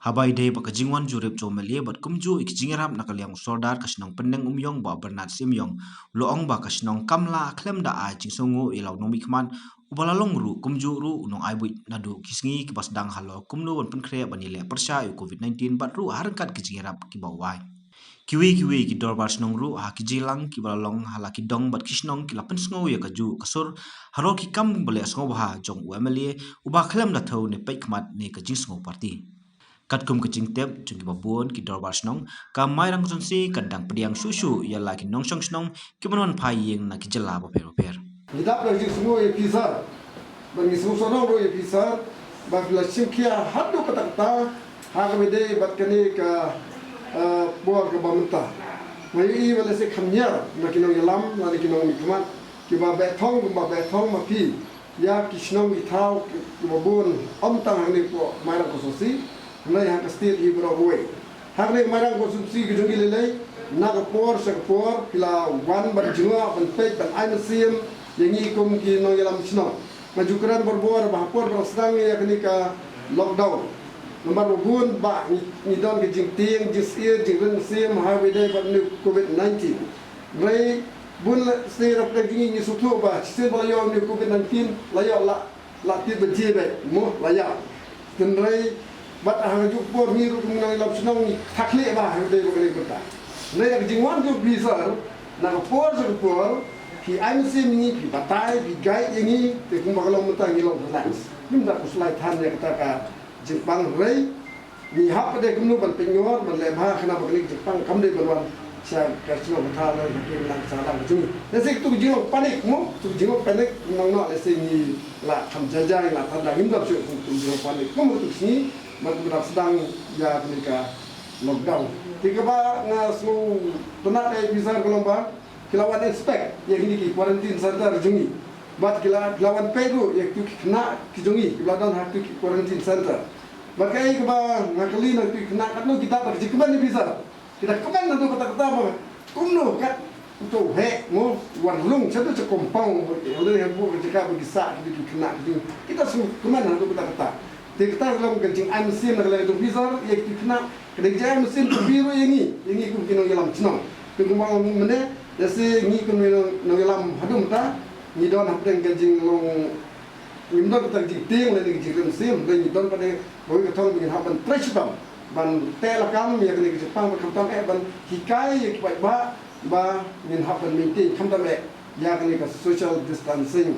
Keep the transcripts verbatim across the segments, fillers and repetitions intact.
Haba ïadei bad ka jingwan jurip jong u M L A bad kumjuh ïa ki jingïarap na ka liang u Sordar ka shnong Pyndengumiong Bah Bernard Symyong, u la ong ba ka shnong kam lah khlem da ai jingsngewnguh ïa la u nongmihkhmat uba la long ruh kumjuh ruh u nongai buit naduh ki sngi kiba sdang halor kumno ban pynkhreh ban ïaleh pyrshah ïa u Covid nineteen bad ruh ha ryngkat ki jingïarap kiba u ai. Kiwei kiwei ki dorbar shnong ruh ha ki jingïalang kiba la long ha la ki dong bad ki shnong ki la pynsngew ïa kajuh ka sur halor ki kam ba leh sngewbha jong u M L A uba khlem da thew ne peit khmat ne ka jingsngew party. Katkum ka jingtip jong kiba bun ki dorbar shnong, ka Mairang Constituency ka dang pdiang shuh shuh ïa la ki nongshong shnong kiba wan phai ïing na ki jylla bapher bapher. Ngi dap da ka jingsngew ïa phi sir, bad ngi sngew shnong ruh ïa phi sir ba phi la shim khia haduh katta katta ha kaba ïadei bad kane ka, eh, por kaba mynta. Nga ïohi ba lehse kham ñiar na ki nongïalam lane ki nongmihkhmat kiba beh thong kumba beh thong ma phi ïa ki shnong ki thaw kiba bun, ym tang hangne hapoh Mairang Constituency, hynrei ha ka state hi baroh kawei. Hangne Mairang Constituency ka jong ngi lei lei, na ka por sha ka por phi la wan ban jngoh ban peit ban ai mynsiem ïa ngi kum ki nongïalam shnong. Nga ju kren barabor ba ha por ba la sdang ïa kane ka lockdown, namar ba bun bah ngi, ngi don ka jingtieng jingsyier jingrit mynsiem ha kaba ïadei bad une u Covid nineteen. Hynrei bun lehse na pdeng jong ngi ngi sngewthuh ba shisien ba la ïoh une u Covid nineteen la ïoh la, la tied ba jia beit mo, la ïap. Hynrei bad ha kajuh ka por ngi ruh kum ki nongïalam shnong ngi thakhlieh bha ha kaba ïadei bad kane ka bynta. Hynrei da ka jingwan jong phi sir, na ka por sha ka por phi ai mynsiem ïa ngi, phi batai, phi guide ïa ngi, te kumba ka long mynta ngi long relax. Ngim da khuslai than ïa kata ka jingpang, hynrei ngi hap pat de kumno ban pynngor ban leh bha khnang ba kane ka jingpang kam dei ban wan sha ka shnong ka thaw lane ka kyrdan ka sahlang ka jong ngi. Lehse katu ka jinglong panic mo, katu ka jinglong panic nang noh lehse ngi la kham jai jai, la than da, ngim dap shuh katu ka jinglong panic. Kum katu ka sngi bad kumba dang sdang ïa kane ka lockdown. Te kaba nga sngewtynnat ïa phi sir ka long ba ki la wan inspect ïa kine ki quarantine center jong ngi. Bad ki la, ki la wan peit ruh ïa kitu ki khynnah ki jong ngi kiba la don ha kitu ki quarantine center. Bad kaei kaba nga kylli na kitu ki khynnah, katno ki dap da ka jingkmen ïa phi sir? Ki da kmen naduh katta katta ba kumno kat uto u heh mo u wan rung shaduh sha compound, ïa lade hapoh ka jaka ba ki sah kitu ki khynnah ki jong ngi. Ki da sngewkmen naduh katta katta. Te kata ka long ka jingai mynsiem na ka liang jong phi sir ïa kitu ki khynnah, ka dei ka jingai mynsiem jong phi ruh ïa ngi, ïa ngi kum ki nongïalam shnong. Te kumba nga ong mynne, lehse ngi kum ki nong, nongïalam haduh mynta ngi don hapdeng ka jinglong, ngim don kata ka jingtieng lane ka jingrit mynsiem, hynrei ngi don pat de kawei ka thong ba ngin hap ban trei shitom ban teh lakam ïa kane ka jingpang, bad khamtam eh ban hikai ïa ki paidbah ba ngin hap ban maintain khamtam eh ïa kane ka social distancing.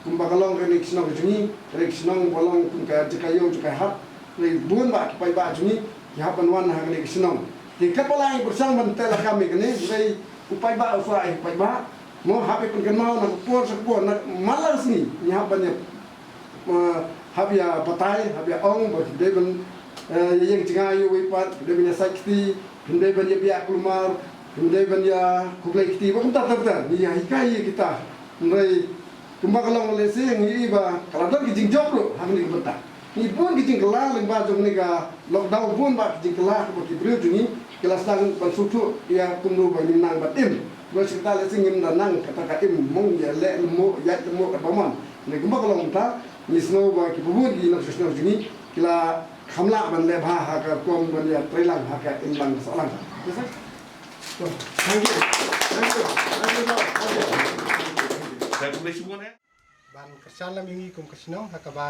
Kumba ka long kane ka shnong ka jong ngi, kane ka shnong ba long kum ka jaka ïew jaka hap, hynrei bun bah ki paidbah jong ngi ki hap ban wan ha kane ka shnong. Te katba lah ngi pyrshang ban teh lakam ïa kane, hynrei u paidbah u sa ïa u paidbah. Mo, hap ïa pynkynmaw na ka por sha ka por, na man la ka sngi ngi hap ban ïa, eh, hap ïa batai, hap ïa ong ba phi dei ban, eh, ïa ïeng jngai ïa uwei pat, phi dei ban ïa sait kti, phi dei ban ïa biah kulmar, phi dei ban ïa khublei kti, ba kumta ter ter ngi ïa hikai ïa kita. Hynrei kumba ka long lehse ngi ïohi ba ka la don ki jingjop ruh ha kane ka bynta. Ngi bun ki jingkylla lyngba jong kane ka lockdown, bun bah ki jingkylla kaba ki briew jong ngi ki la sdang ban sngewthuh ïa kumno ba ngin nang ban im. Ba shi katta lehse ngim da nang kata ka im, mong ïa leh lymmuh, ïaid lymmuh katba mon. Hynrei kumba ka long mynta ngi sngew ba kiba bun ki nongshong shnong jong ngi ki la kham lah ban leh bha ha ka rukom ban ïa trei lang ha ka im lang ka sah lang. Thank you. Thank you. Thank you, Lord. Thank you. Ban kyrshan lem ïa ngi kum ka shnong ha kaba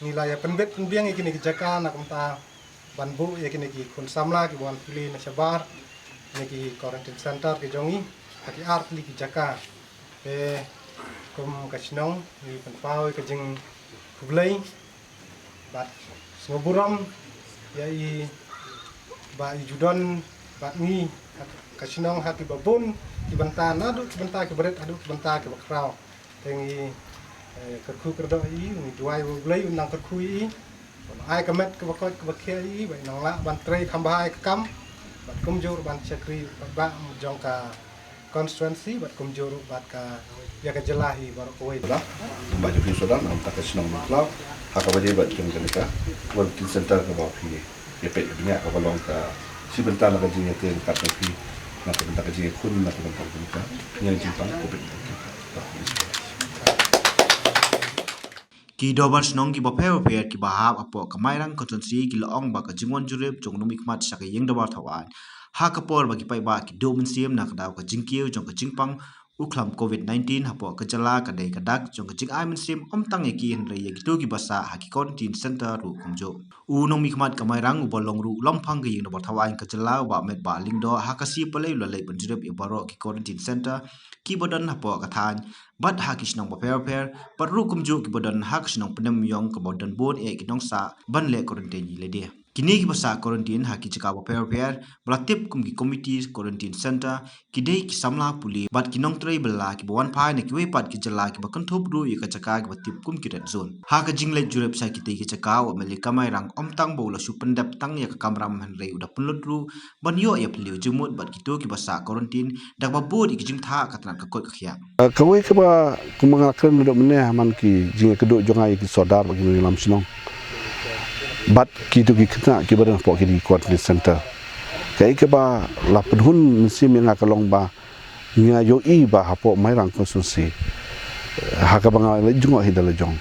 ngi la ïa pynbit pynbiang ïa kine ki jaka na kumta ban buh ïa kine ki khun samla kiba wan pule na shabar kine ki quarantine center ki jong ngi ha ki ar tylli ki jaka. Te kum ka shnong ngi pynpaw ïa ka jingkhublei bad sngewburom ïa i Bah i ju don bad ngi ha ka shnong ha kiba bun ki bynta, naduh ki bynta kiba rit haduh ki bynta kiba khraw. Te ngi, eh, kyrkhu kyrdoh ïa i, ngi duwai ba U Blei un nang kyrkhu ïa i, un ai ka met kaba koit kaba khiah ïa i, ba i nang lah ban trei kham bha ïa ka kam bad kumjuh ruh ban shakri bad ba jong ka constituency bad kumjuh ruh bad ka, ïa ka jylla hi baroh kawei. Ba ju phi sdang na ka bynta ka shnong Nongkhlaw ha kaba ïadei bad jong kane ka quarantine center kaba phi ïa peit ïa bniah, kaba long ka shi bynta na ka jingïatrei ryngkat bad phi na ka bynta ka jingïakhun na ka bynta ka jingpang Covid nineteen. Ki dorbar shnong kiba pher bapher kiba hap hapoh ka Mairang constituency ki la ong ba ka jingwan jurip jong u nongmihkhmat sha ka ïing dorbar thaw aiñ ha ka por ba ki paidbah ki duh mynsiem na ka daw ka jingkiew jong ka jingpang u khlam covid nineteen hapoh ka jylla ka dei ka dak jong ka jingai mynsiem ym tang ïa ki hynrei ïa kito kiba sah ha ki quarantine center ruh kumjuh. U nongmihkhmat ka Mairang uba long ruh u lamphang ka ïing dorbar thaw aiñ ka jylla, u Bah Metbah Lyngdoh, ha ka sngi Palei u la leit ban jurip ïa baroh ki quarantine center kiba don hapoh ka thaiñ bad ha ki shnong bapher bapher bad ruh kumjuh kiba don ha ka shnong Pyndenmyong kaba don bun eh ki nongsah ban leh quarantine ïa lade. Kine kiba sah quarantine ha ki jaka bapher bapher ba la tip kum ki community quarantine center ki dei ki samla pule bad ki nongtrei bylla kiba wan phai na kiwei pat ki jylla kiba kynthup ruh ïa ka jaka kiba tip kum ki red zone. Ha ka jingleit jurip sha kitei ki jaka, u M L A ka Mairang ym tang ba u la shu pyndep tang ïa ka kamram hynrei u da pynlut ruh ban ïoh ïa phylliew jingmut bad kito kiba sah quarantine da kaba bud ïa ki jingthoh ka tnat ka koit ka khiah. Eh, kawei kaba kumba nga la kren naduh mynne ha man ki jingïakynduh jong nga ïa ki sordar bad ki nongïalam shnong bad kito ki khynnah kiba don hapoh kine ki quarantine center. Kaei kaba la pynhun mynsiem ïa nga ka long ba nga ïohi ba hapoh Mairang constituency, eh, ha kaba nga leit jngoh hi da la jong,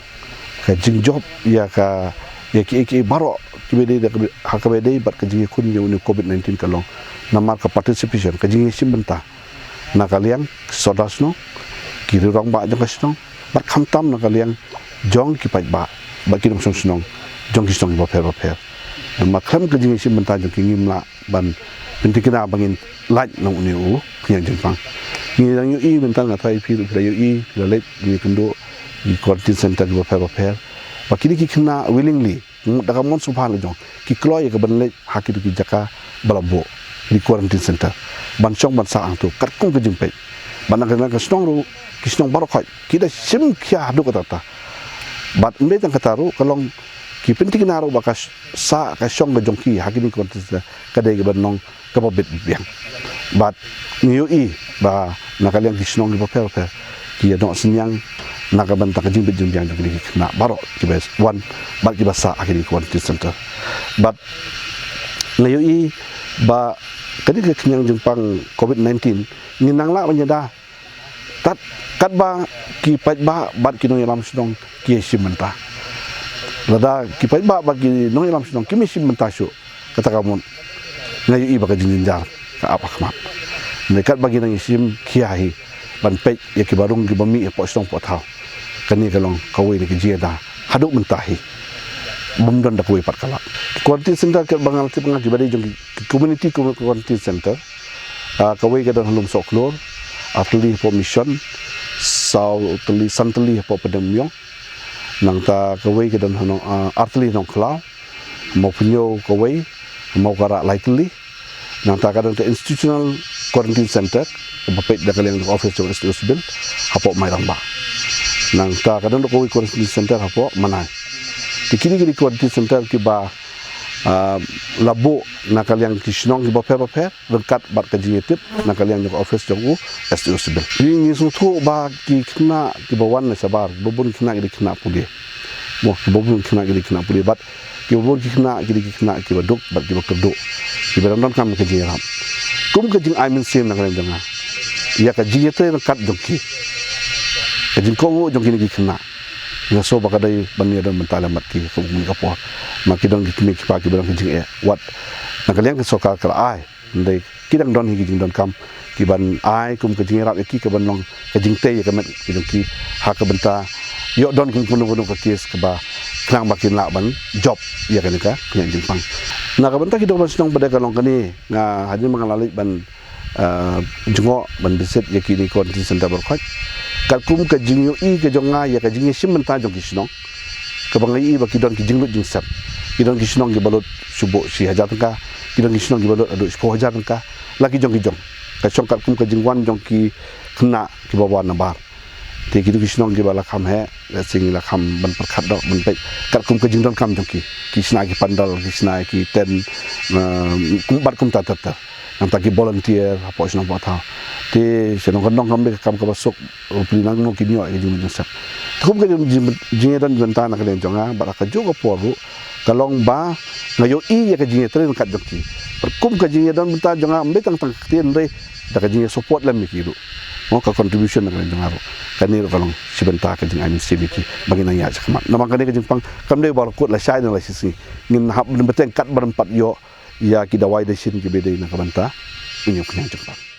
ka jingjop ïa ka, ïa kiei kiei baroh kiba dei da ka, ha kaba dei bad ka jingïakhun ïa une u covid nineteen ka long namar ka participation, ka jingïashim bynta na ka liang ki sordar shnong, ki rangbah jong ka shnong bad khamtam na ka liang jong ki paidbah bad ki nongshong shnong jong ki shnong bapher bapher. Namar khlem ka jingïashim bynta jong ki ngim lah ban pynthikna ba ngin lait na une u khñiang jingpang. Ngi dang ïohi mynta, nga tharai phi ruh phi la ïohi, phi la leit, ngi kynduh ki quarantine center kiba pher bapher ba kine ki khynnah willingly, da ka mon sngewbha la jong ki kloi ïa ka ban leit ha kito ki jaka ba la buh ki quarantine center ban shong ban sah hangto katkum ka jingpeit. Bad na ka, na ka shnong ruh, ki shnong baroh khoit ki da shim khia haduh katta katta. Bad ym dei tang kata ruh, ka long ki pynthikna ruh ba ka sh-, sah ka shong ka jong ki ha kine ki quarantine center ka dei kaba nong kaba bit biang. Bad ngi ïohi ba na ka liang ki shnong kiba pher bapher ki ïa noh synñiang na ka bynta ka jingbit jingbiang jong kine ki khynnah baroh kiba wan bad kiba sah ha kine ki quarantine center. Bad nga ïohi ba kane ka khñiang jingpang covid nineteen ngin nang lah ban ïada tad katba ki paidbah bad ki nongïalam shnong ki ïashim bynta. Lada ki paidbah bad ki nongïalam shnong kim ïashim bynta shuh, kata ka mut nga ïohi ba ka jingjynjar ka ap ha khmat. Hynrei katba ki nang ïashim khia hi ban peit ïa kiba rung kiba mih hapoh shnong hapoh thaw, kane ka long kawei na ka jingïada haduh mynta hi, bym don da kawei pat ka lad. Quarantine center katba nga la tip nga kiba dei jong ki community quarantine center, ah, kawei ka don ha Lumsohkhlur, artylli hapoh Mission, saw tylli, san tylli hapoh Pyndenmyong. Nangta kawei ka don ha Nong, ah, artylli ha Nongkhlaw, Mawpynïew kawei, Mawkara lai tylli. Nangta ka don ka institutional quarantine center kaba peit da ka liang jong office jong S D O Civil hapoh Mairang Bah. Nangta ka don kawei quarantine center hapoh Manai. Te kine ki dei quarantine center kiba, ah, la buh na ka liang ki shnong kiba pher bapher ryngkat bad ka jingïatip na ka liang jong ka office jong u S D O Civil. Ngi, ngi sngewthuh ba ki khynnah kiba wan na shabar, kiba bun khynnah ki dei khynnah pule. Mo, kiba bun khynnah ki dei khynnah pule bad kiba bun ki khynnah ki dei ki khynnah kiba duk bad kiba kyrduh, kiba dang donkam ka jingïarap. Kum ka jingai mynsiem na ka liang jong nga ïa ka jingïatrei ryngkat jong ki, ka jingkohnguh jong kine ki khynnah, nga sngew ba ka dei ban ïadon bynta lem bad ki kum kine ka por. Ma ki don ki kmie ki kpa kiba don ka jingeh, wat na ka liang ka sorkar ka la ai, hynrei ki dang don hi ki jingdonkam kiban ai kum ka jingïarap ïa ki, kaban long ka jingtei ïa ka met ka jong ki ha ka bynta ïoh don kum kano kano ka case kaba khnang ba kin lah ban jop ïa kane ka khñiang jingpang. Na ka bynta ki dorbar shnong pat ka long kane, nga hadien ba nga la leit ban, ah, jngoh ban visit ïa kine ki quarantine center baroh khoit, katkum ka jingïohi ka jong nga ïa ka jingïashim bynta jong ki shnong, kaba nga ïohi ba ki don ki jinglut jingsep. Ki don ki shnong kiba lut shu buh shi hajar tyngka, ki don ki shnong kiba lut haduh shiphew hajar tyngka, la ki jong ki jong. Ka shong katkum ka jingwan jong ki khynnah kiba wan nabar. Te kito ki shnong kiba la kham heh, lehse ngi la kham ban pyrkhat doh ban peit katkum ka jingdonkam jong ki. Ki shna ki pandal, ki shna ki tent, eh, kum, bad kumta ter ter. Nangta ki volunteer hapoh shnong hapoh thaw. Te shnong ka nong kam dei ka kam kaba suk, u pli nang no ki ñiuh ïa ka jingmut jingsep. Te kum ka jing, jing, jingïadon bynta na ka liang jong nga bad ha kajuh ka por ruh ka long ba nga ïohi ïa ka jingïatrei ryngkat jong ki. Bad kum ka jingïadon bynta jong nga ym dei tang tang ka ktien, hynrei da ka jingïasupport lem ïa ki ruh. mo, ka contribution na ka liang jong nga ruh. Kane ruh ka long shi bynta ka jingai mynsiem ïa ki ba ngin nang ïaid shakhmat. Namar kane ka jingpang kam dei ba la kut la shai ne la shi sngi, ngin hap bteng kat ban pat ïoh ïa ki dawai dashin kiba dei na ka bynta ngin ïoh ka jingpang.